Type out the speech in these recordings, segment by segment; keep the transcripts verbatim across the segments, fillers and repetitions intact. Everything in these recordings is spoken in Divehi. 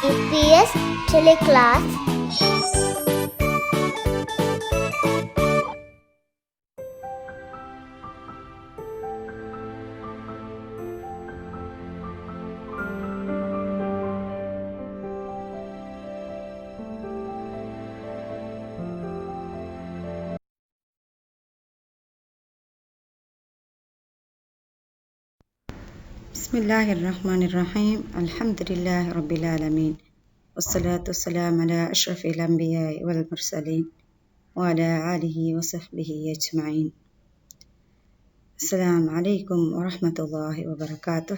އީޕީއެސް ޓެލެކްލާސް. بسم الله الرحمن الرحيم. الحمد لله رب العالمين. والصلاة والسلام على أشرف الأنبياء والمرسلين وعلى آله وصحبه أجمعين. السلام عليكم ورحمة الله وبركاته.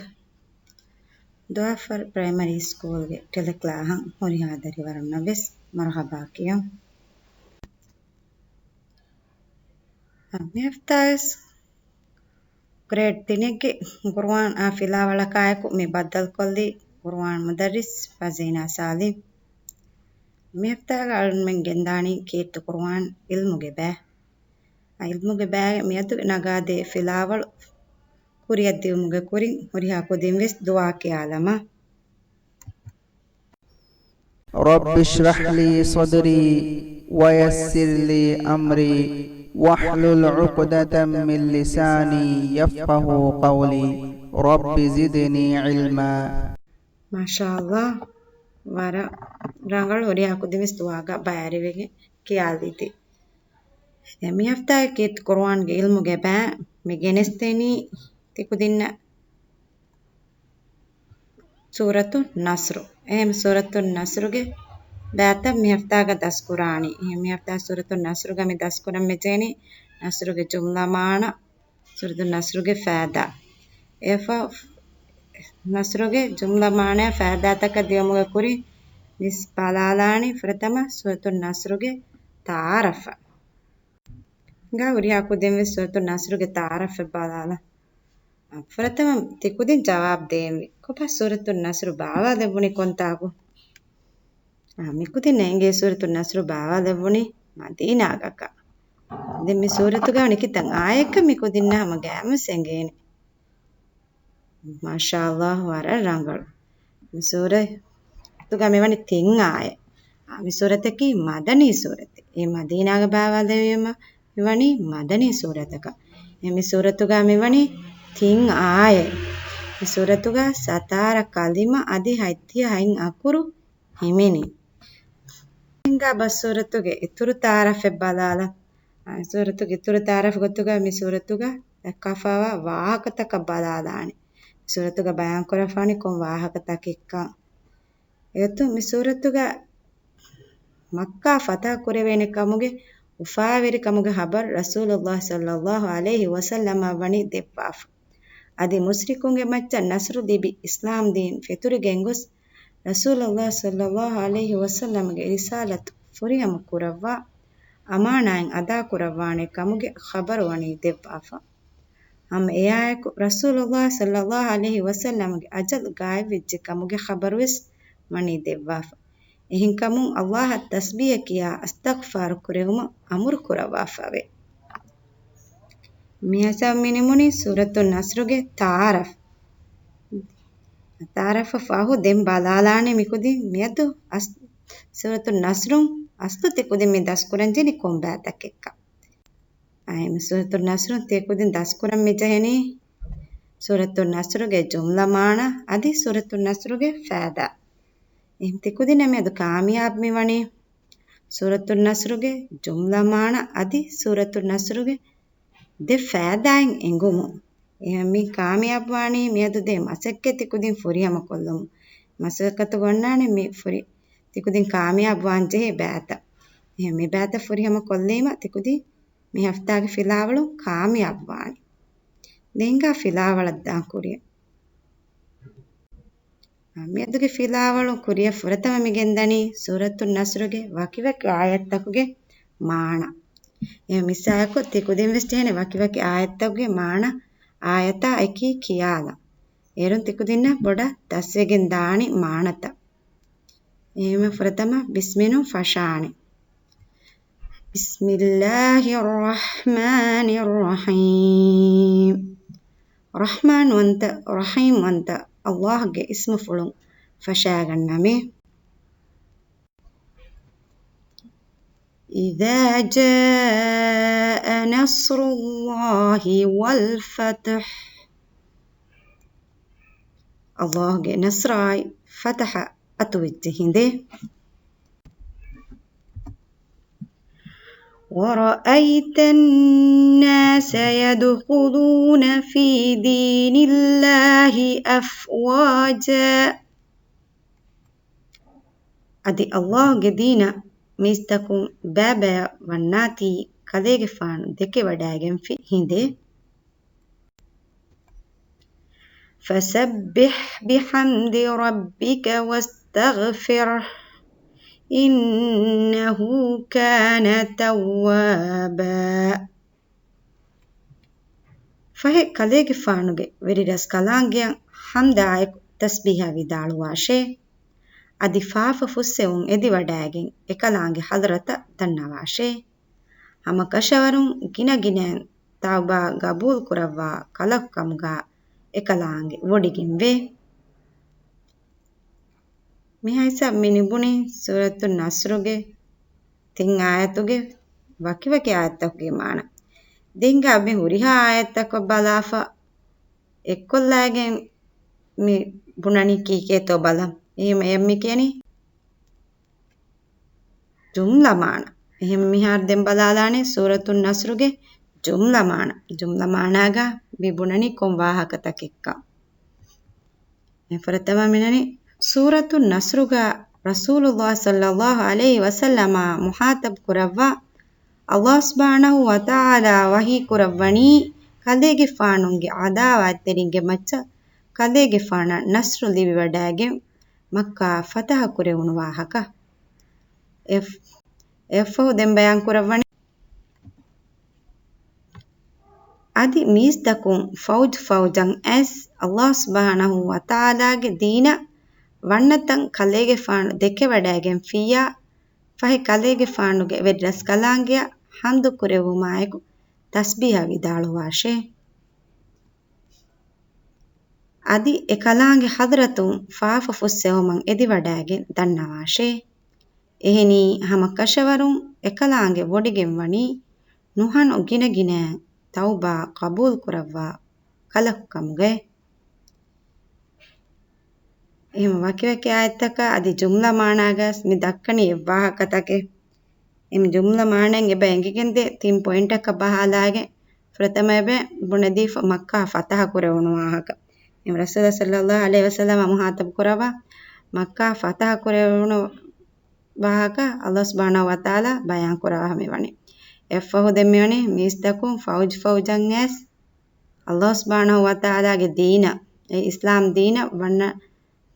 ދުވާފަރު ޕްރައިމަރީ ސްކޫލްގެ ޓެލެކްލާހަށް ހުރިހާ ދަރިވަރުންނަށް ވެސް މަރުޙަބާ ކިޔަން. މި ހަފްތާވެސް ގްރޭޑް ތިނެއްގެ ޤުރުއާން އާ ފިލާވަޅަކާއެކު މި ބައްދަލުކޮށްލީ ޤުރުއާން މުދައްރިސް ފަޒީނާ ސާލިމް. މި ހަފްތާގަ އަޅުންމެން ގެންދާނީ ކީރިތި ޤުރުއާން ޢިލްމުގެ ބައި. އާ ޢިލްމުގެ ބައިގެ މިއަދު ނަގާދޭ ފިލާވަޅު ކުރިއަށްދިއުމުގެ ކުރިން ހުރިހާ ކުދިން ވެސް ދުޢާ ކިޔާލަމާ. رب اشرح لي صدري ويسر لي أمري واحلل عقدة من لساني يفقهوا قولي. رب زدني علما. މާޝާﷲ، ވަރަށް ރަނގަޅު. ހުރިހާ ކުދިން ވެސް ދުޢާގަ ބައިވެރިވެގެން ކިޔާލީތީ. އެ މި ހަފްތާގެ ކީރިތި ޤުރުއާންގެ ޢިލްމުގެ ބައި މި ގެނެސްދެނީ ތިކުދިންނަށް ސޫރަތު ނަޞްރު. އެހެން ސޫރަތު ނަޞްރުގެ ބައިތައް މި ހަފްތާގަ ދަސްކުރާނީ. އެހެން މި ހަފްތާ ސޫރަތު ނަޞްރުގަ މި ދަސްކުރަން މިޖެހެނީ ނަޞްރުގެ ޖުމްލަ މާނަ، ސޫރަތު ނަޞްރުގެ ފައިދާ. އެއަށްފަހު ނަޞްރުގެ ޖުމްލަ މާނަ ފައިދާތަކަށް ދިޔުމުގެ ކުރިން މިސް ބަލާލާނީ ފުރަތަމަ ސޫރަތު ނަޞްރުގެ ތަޢާރަފަށް. ހުރިހާ ކުދިން ވެސް ސޫރަތު ނަޞްރުގެ ތަޢާރަފެއް ބަލާލަ. ފުރަތަމަ ތިކުދިން ޖަވާބު ދޭންވީ ކޮބާ ސޫރަތު ނަޞްރު ބާވާލެއްވުނީ ކޮންތާކު؟ އާ، މިކުދިންނަށް އެނގޭ ސޫރަތު ނަޞްރު ބާވާލެއްވުނީ މަދީނާގަކަށް. ދެން މި ސޫރަތުގަ ވަނީ ކިތަން އާޔަތްކަން މިކުދިންނަށް ހަމަ ގައިމުވެސް އެނގޭނެ. މާޝާﷲ، ވަރަށް ރަނގަޅު. މި ސޫރަތުގަ މިވަނީ ތިން އާޔަތް. އާ، މި ސޫރަތަކީ މަދަނީ ސޫރަތެއް. އެ މަދީނާގަ ބާވާލެވީމަ މިވަނީ މަދަނީ ސޫރަތަކަށް. އެ މި ސޫރަތުގަ މިވަނީ ތިން އާޔަތް. މި ސޫރަތުގަ ސަތާރަ ކަލިމަ އަދި ހަތްދިހަ ހަތް އަކުރު ހިމެނި. އެނގާ ބަސް ސޫރަތުގެ އިތުރު ތަޢާރަފެއް ބަލާލަ. އާ، ސޫރަތުގެ އިތުރު ތަޢާރަފް ގޮތުގަ މި ސޫރަތުގަ ދައްކާފައިވާ ވާހަކަތަކަށް ބަލާލާނެ. ސޫރަތުގަ ބަޔާންކުރައްވާނީ ކޮން ވާހަކަތަކެއްކަން. އެއޮތުން މި ސޫރަތުގަ މައްކާ ފަތަޙަ ކުރެވޭނެ ކަމުގެ އުފާވެރިކަމުގެ ޚަބަރު ރަސޫލުﷲ ޞައްލަﷲ ޢަލައިހި ވަސައްލަމަށް ވަނީ ދެއްވާފަ. އަދި މުޝްރިކުންގެ މައްޗަށް ނަޞްރު ލިބި، އިސްލާމް ދީން ފެތުރިގެން ގޮސް، ރަސޫލުﷲ ޞައްލަﷲ ޢަލައިހި ވަސައްލަމަގެ ރިސާލަތު ފުރިހަމަ ކުރައްވާ، އަމާނާއިން އަދާކުރައްވާނެ ކަމުގެ ޚަބަރު ވަނީ ދެއްވާފަ. ހަމަ އެއާއެކު، ރަސޫލުﷲ ޞައްލަﷲ ޢަލައިހި ވަސައްލަމަގެ އަޖަލު ގާތްވެއްޖެ ކަމުގެ ޚަބަރުވެސް ވަނީ ދެއްވާފަ. އެހެންކަމުން، ﷲ އަށް ތަސްބީޙަ ކިޔާ އިސްތިޣްފާރު ކުރެވުމަށް އަމުރު ކުރައްވާފައެވެ. މިހާ ސަބަބުން މި ނިމުނީ ސޫރަތު ނަޞްރުގެ ތަޢާރަފް. ތަޢާރަފަށް ފަހު ދެން ބަލާލާނެ މިކުދިން މިއަދު އަސް-، ސޫރަތު ނަޞްރު އަސްލު ތިކުދިން މި ދަސްކުރަން ޖެހެނީ ކޮން ބައިތަކެއްކަން. އާ، މި ސޫރަތު ނަޞްރު ތިކުދިން ދަސްކުރަން މި ޖެހެނީ ސޫރަތު ނަޞްރުގެ ޖުމްލަ މާނަ އަދި ސޫރަތު ނަޞްރުގެ ފައިދާ. އެހެން ތިކުދިންނަށް މިއަދު ކާމިޔާބު މިވަނީ ސޫރަތު ނަޞްރުގެ ޖުމްލަ މާނަ އަދި ސޫރަތު ނަޞްރުގެ ދެ ފައިދާއިން އެނގުމުން. އެހެން މި ކާމިޔާބުވާނީ މިއަދު ދޭ މަސައްކަތް ތިކުދިން ފުރިހަމަ ކޮށްލުމުން. މަސައްކަތު ގޮންނާނެ މި ފުރި-، ތިކުދިން ކާމިޔާބުވާން ޖެހޭ ބައިތައް. އެހެން މި ބައިތައް ފުރިހަމަ ކޮށްލީމަ ތިކުދިން މި ހަފްތާގެ ފިލާވަޅު ކާމިޔާބުވާނެ. ދެންގާ ފިލާވަޅަށް ދާން ކުރިއަށް. މިއަދުގެ ފިލާވަޅު ކުރިއަށް ފުރަތަމަ މި ގެންދަނީ ސޫރަތު ނަޞްރުގެ ވަކިވަކި އާޔަތްތަކުގެ މާނަ. އެ މިސާލަކު ތިކުދިން ވެސް ޖެހޭނެ ވަކިވަކި އާޔަތްތަކުގެ މާނަ އާޔަތާ އެކީ ކިޔާލަން. އޭރުން ތިކުދިންނަށް ބޮޑަށް ދަސްވެގެން ދާނީ މާނަތައް. އެހެންމެ ފުރަތަމަ ބިސްމިނުން ފަށާނެ. بسم الله الرحمن الرحيم. ރަޙްމާން ވަންތަ، ރަޙީމް ވަންތަ ﷲ ގެ އިސްމުފުޅުން ފަށާގަންނަމޭ. إذا جاء نصر الله والفتح. ﷲ ގެ ނަޞްރާއި ފަތަޙަ އަތުވެއްޖެ ހިނދެއް. ورأيت الناس يدخلون في دين الله أفواجا. އަދި ﷲ ގެ ދީނަށް މީސްތަކުން ބައިބަޔަށް ވަންނާތީ ކަލޭގެފާނު ދެކެވަޑައިގެންފި ހިނދެއް. فسبح بحمد ربك واستغفره إنه كان توابا. ފަހެ ކަލޭގެފާނުގެ ވެރިރަސްކަލާނގެއަށް ޙަމްދާއެކު ތަސްބީޙަ ވިދާޅުވާށޭ. އަދި ފާފަ ފުއްސެވުން އެދިވަޑައިގެން އެކަލާނގެ ޙަޟްރަތަށް ދަންނަވާށޭ. ހަމަކަށަވަރުން ގިނަގިނައިން ތައުބާ ގަބޫލުކުރައްވާ ކަލަކު ކަމުގަ އެކަލާނގެ ވޮޑިގެންވޭ. މިހާ ހިސާބު މި ނިބުނީ ސޫރަތު ނަޞްރުގެ ތިން އާޔަތުގެ ވަކިވަކި އާޔަތްތަކުގެ މާނަ. ދެން ގާ މި ހުރިހާ އާޔަތްތަކަށް ބަލާފަ އެއްކޮށްލައިގެން މި ބުނަނީ ކީކޭތޯ ބަލަން. އެހެން އެއަށް މި ކިޔަނީ ޖުމްލަ މާނަ. އެހެން މިހާރު ދެން ބަލާލާނެ ސޫރަތު ނަޞްރުގެ ޖުމްލަ މާނަ. ޖުމްލަ މާނާގަ މި ބުނަނީ ކޮން ވާހަކަތަކެއްކަން. ފުރަތަމަ މިނަނީ ސޫރަތު ނަޞްރުގަ ރަސޫލުﷲ ޞައްލަﷲ ޢަލައިހި ވަސައްލަމާ މުޚާޠަބު ކުރައްވާ، ﷲ ސުބްޙާނަހޫ ވަތަޢާލާ ވަޙީ ކުރައްވަނީ ކަލޭގެފާނުންގެ ޢަދާވާތްތެރިންގެ މައްޗަށް ކަލޭގެފާނަށް ނަޞްރު ލިބިވަޑައިގެން މައްކާ ފަތަޙަ ކުރެވުނު ވާހަކަ. އެ، އެއަށްފަހު ދެން ބަޔާން ކުރައްވަނީ. އަދި މީސްތަކުން ފައުޖު ފައުޖަށް އައިސް، ﷲ ސުބްޙާނަހޫ ވަތަޢާލާގެ ދީނަށް ވަންނަތަން ކަލޭގެފާނު ދެކެވަޑައިގެންފިއްޔާ، ފަހެ ކަލޭގެފާނުގެ ވެރިރަސްކަލާނގެއަށް ޙަމްދު ކުރެއްވުމާއެކު ތަސްބީޙަ ވިދާޅުވާށޭ. އަދި އެކަލާނގެ ޙަޟްރަތުން ފާފަ ފުއްސެވުމަށް އެދިވަޑައިގެން ދަންނަވާށޭ. އެހެނީ ހަމަކަށަވަރުން އެކަލާނގެ ވޮޑިގެން ވަނީ ނުހަނު ގިނަގިނައިން ތައުބާ ޤަބޫލު ކުރައްވާ ކަލަކު ކަމުގައި. އެހެން ވަކިވަކި އާޔަތްތަކަށް އަދި ޖުމްލަ މާނާގަސް މި ދައްކަނީ އެއްވާހަކަތަކެއް. އެމް ޖުމްލަ މާނައިން އެބަ އެނގިގެންދޭ ތިން ޕޮއިންޓަކަށް ބަހާލާގެން ފުރަތަމަ އެބަ ބުނެދީފަ މައްކާ ފަތަހަ ކުރެވުނު ވާހަކަ. އެމް ރަސޫލާ ޞައްލަﷲ ޢަލައިހި ވަސައްލަމަ މުޚާޠަބު ކުރައްވާ މައްކާ ފަތަހަ ކުރެވުނު ވާހަކަ ﷲ ސުބްޙާނަހޫ ވަތަޢާލާ ބަޔާން ކުރައްވާ މިވަނީ. އެއަށްފަހު ދެން މިވަނީ މީސްތަކުން ފައުޖު ފައުޖަށް އައިސް ﷲ ސުބްޙާނަހޫ ވަތަޢާލާގެ ދީނަށް، އެ އިސްލާމް ދީނަށް ވަންނަ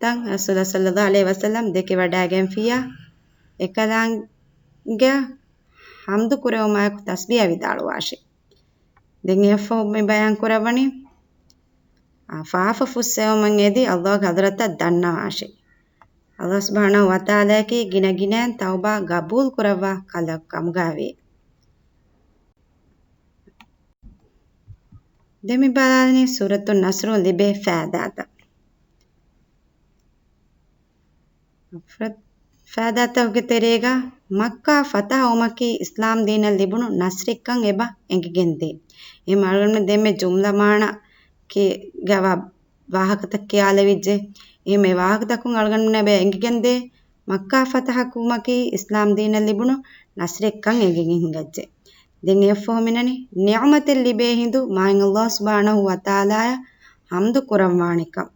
ތަން ރަސޫލާ ޞައްލަﷲ ޢަލައިހި ވަސައްލަމް ދެކެވަޑައިގެންފިއްޔާ، އެކަލާނގެއަށް ޙަމްދު ކުރެވުމާއެކު ތަސްބީޙަ ވިދާޅުވާށި. ދެން އެއަށްފަހު މި ބަޔާން ކުރައްވަނީ، އާ، ފާފަ ފުއްސެވުމަށް އެދި ﷲ ގެ ޙަޟްރަތަށް ދަންނަވާށި. ﷲ ސުބްޙާނަހޫ ވަތަޢާލާއަކީ ގިނަގިނައިން ތައުބާ ގަބޫލު ކުރައްވާ ކަލަކު ކަމުގައިވޭ. ދެން މި ބަލާލަނީ ސޫރަތު ނަޞްރުން ލިބޭ ފައިދާތައް. ފައިދާތަކުގެ ތެރޭގަ މައްކާ ފަތަހަ ވުމަކީ އިސްލާމް ދީނަށް ލިބުނު ނަޞްރެއްކަން އެބަ އެނގިގެންދޭ. އެހެން އަޅުގަނޑު ދެންމެ ޖުމްލަ މާނަ ކި-، ގަވާ ވާހަކަތައް ކިޔާލެވިއްޖެ. އެހެން މި ވާހަކަތަކުން އަޅުގަނޑުމެންނަށް އެބަ އެނގިގެންދޭ، މައްކާ ފަތަހަކުމަކީ އިސްލާމް ދީނަށް ލިބުނު ނަޞްރެއްކަން އެނގިގެން ހިނގައްޖެ. ދެން އެއަށްފަހު މިނަނީ ނިޢުމަތެއް ލިބޭ ހިނދު މާތް ﷲ ސުބްޙާނަހޫ ވަތަޢާލާއަށް ޙަމްދު ކުރަންވާނެކަން.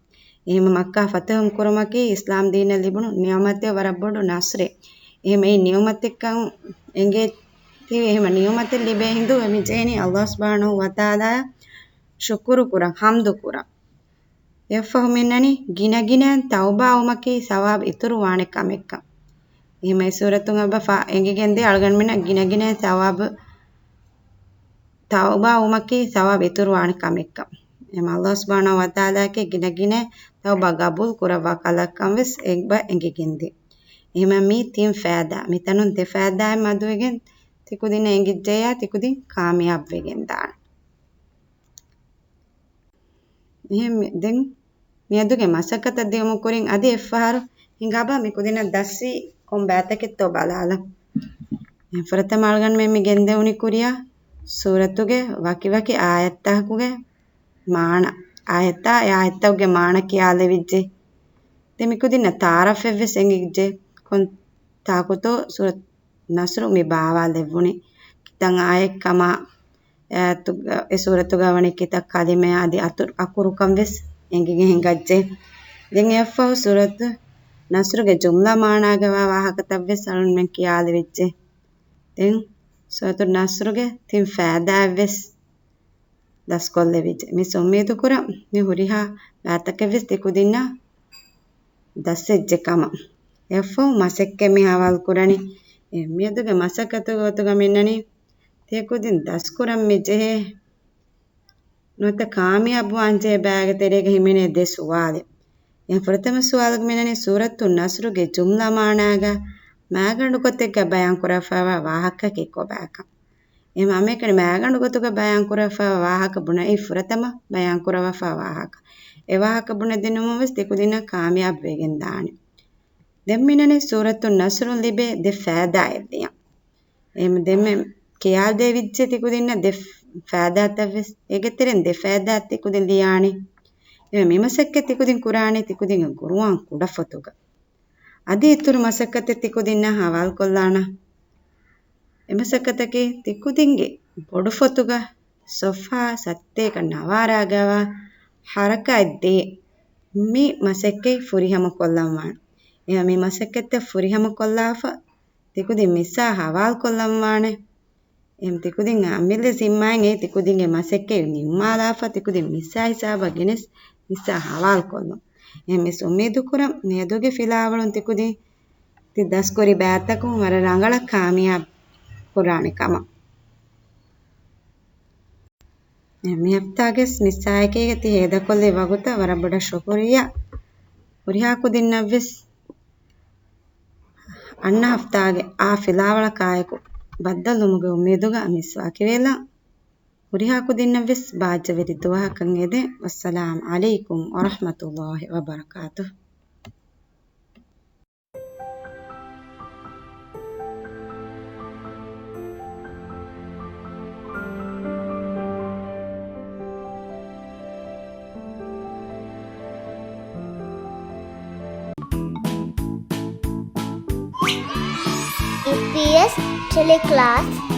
އެހެން މައްކާ ފަތަހު ކުރުމަކީ އިސްލާމް ދީނަށް ލިބުނު ނިޢުމަތެއް ވަރަށް ބޮޑު ނަޞްރެއް. އެހެން އެއީ ނިޢުމަތެއްކަން އެނގޭތީ، އެހެން ނިޢުމަތެއް ލިބޭ ހިނދު އެމިޖެހެނީ ﷲ ސުބްޙާނަހޫ ވަތަޢާލާއަށް ޝުކުރު ކުރަން، ޙަމްދު ކުރަން. އެއަށްފަހު މިނަނީ ގިނަގިނައިން ތައުބާވުމަކީ ސަވާބު އިތުރުވާނެ ކަމެއްކަން. އެހެންމެ ސޫރަތުން އެބަ ފާ އެނގިގެންދޭ އަޅުގަނޑުމެންނަށް ގިނަގިނައިން ސަވާބު، ތައުބާވުމަކީ ސަވާބު އިތުރުވާނެ ކަމެއްކަން. އެހެން ﷲ ސުބްޙާނަހޫ ވަތަޢާލާއަކީ ގިނަގިނައިން ތައުބާ ގަބޫލު ކުރައްވާ ކަލަކަން ވެސް އެބަ އެނގިގެންދޭ. އެހެންމެ މި ތިން ފައިދާ، މިތަނުން ދެ ފައިދާއެއް މަދުވެގެން ތިކުދިންނަށް އެނގިއްޖެއްޔާ ތިކުދިން ކާމިޔާބުވެގެން ދާނެ. އެހެން މި-، ދެން މިއަދުގެ މަސައްކަތަށް ދިޔުމުގެ ކުރިން އަދި އެއްފަހަރު ހިނގާބާ މި ކުދިންނަށް ދަސްވީ ކޮން ބައިތަކެއްތޯ ބަލާލަން. ފުރަތަމަ އަޅުގަނޑުމެން މި ގެންދެވުނީ ކުރިއަށް ސޫރަތުގެ ވަކިވަކި އާޔަތްތަކުގެ މާނަ، އާޔަތާ އެ އާޔަތްތަކުގެ މާނަ ކިޔާލެވިއްޖެ. ދެން މި ކުދިންނަށް ތަޢާރަފެއްވެސް އެނގިއްޖެ. ކޮން ތާކުތޯ ސޫރަތު ނަޞްރު މި ބާވާލެއްވުނީ؟ ކިތަން އާޔަތްކަމާ، އެ އާޔަތުގަ-، އެ ސޫރަތުގަ ވަނީ ކިތައް ކަލިމަޔާ އަދި އަތުރު އަކުރުކަން ވެސް އެނގިގެން ހިނގައްޖެ. ދެން އެއަށްފަހު ސޫރަތު ނަޞްރުގެ ޖުމްލަ މާނާގަވާ ވާހަކަތައް ވެސް އަޅުންމެން ކިޔާލެވިއްޖެ. ދެން ސޫރަތު ނަޞްރުގެ ތިން ފައިދާއެއް ވެސް ދަސްކޮށްލެވިއްޖެ. މިސް އުއްމީދު ކުރަން މި ހުރިހާ ބައިތަކެއް ވެސް ތިކުދިންނަށް ދަސްވެއްޖެ ކަމަށް. އެއަށްފަހު މަސައްކަތް މި ހަވާލު ކުރަނީ. އެ މިއަދުގެ މަސައްކަތުގެ ގޮތުގަ މިންނަނީ ތިކުދިން ދަސްކުރަން މި ޖެހޭ ނުވަތަ ކާމިޔާބުވާން ޖެހޭ ބައިގެ ތެރޭގަ ހިމެނޭ ދެ ސުވާލެއް. އެ ފުރަތަމަ ސުވާލުގަ މިންނަނީ ސޫރަތު ނަޞްރުގެ ޖުމްލަ މާނާގަ މައިގަނޑު ގޮތެއްގަ ބަޔާން ކުރައްވާފައިވާ ވާހަކައަކީ ކޮބާކަން. އެހެން ހަމައެކަނި މައިގަނޑު ގޮތުގަ ބަޔާން ކުރައްވާފައިވާ ވާހަކަ ބުނައީ ފުރަތަމަ ބަޔާން ކުރައްވާފައިވާ ވާހަކަ. އެ ވާހަކަ ބުނެދިނުމުން ވެސް ތިކުދިންނަށް ކާމިޔާބު ވެގެން ދާނެ. ދެން މިންނަނީ ސޫރަތު ނަޞްރުން ލިބޭ ދެ ފައިދާއެއް ލިޔަން. އެހެން ދެންމެ ކިޔާދެވިއްޖެ ތިކުދިންނަށް ދެ ފައިދާތައް ވެސް. އޭގެ ތެރެއިން ދެ ފައިދާ ތިކުދިން ލިޔާނީ. އެ މި މަސައްކަތް ތިކުދިން ކުރާނީ ތިކުދިންގެ ގުރުއާން ކުޑަފޮތުގަ. އަދި އިތުރު މަސައްކަތެއް ތިކުދިންނަށް ހަވާލުކޮށްލާނަން. އެ މަސައްކަތަކީ ތިކުދިންގެ ބޮޑުފޮތުގަ ޞަފްޙާ ސައްތޭކަ ނަވާރާގަވާ ޙަރަކާތް ދޭ މި މަސައްކަތް ފުރިހަމަ ކޮށްލަން ވާނެ. އެހެން މި މަސައްކަތްތައް ފުރިހަމަ ކޮށްލާފަ ތިކުދިން މިސްއާ ހަވާލު ކޮށްލަން ވާނެ. އެހެން ތިކުދިން އަމިއްލަ ޒިންމާއިން އެ ތިކުދިންގެ މަސައްކަތް ނިންމާލާފަ ތިކުދިން މިސްއާ ހިސާބަށް ގެނެސް މިސްއާ ހަވާލު ކޮށްލުން. އެހެން މިސް އުއްމީދު ކުރަން މިއަދުގެ ފިލާވަޅުން ތިކުދިން ތި ދަސްކުރި ބައިތަކުން ވަރަށް ރަނގަޅަށް ކާމިޔާބު ކުރާނެ ކަމަށް. މި ހަފްތާގެ މިސްއާއެކީގަ ތި ހޭދަކޮށްލި ވަގުތަށް ވަރަށް ބޮޑަށް ޝުކުރިއްޔާ. ހުރިހާ ކުދިންނަށްވެސް އަންނަ ހަފްތާގެ އާ ފިލާވަޅަކާއެކު ބައްދަލުވުމުގެ އުއްމީދުގަ މިސްވާ ކިވެލަން. ހުރިހާ ކުދިންނަށްވެސް ބާއްޖަވެރި ދުވަހަކަށް އެދެން. ވައްސަލާމް ޢަލައިކުމް ވަރަޙްމަތުﷲި ވަބަރަކާތުހު. އެމްޕީއެސް ޓެލެކްލާސް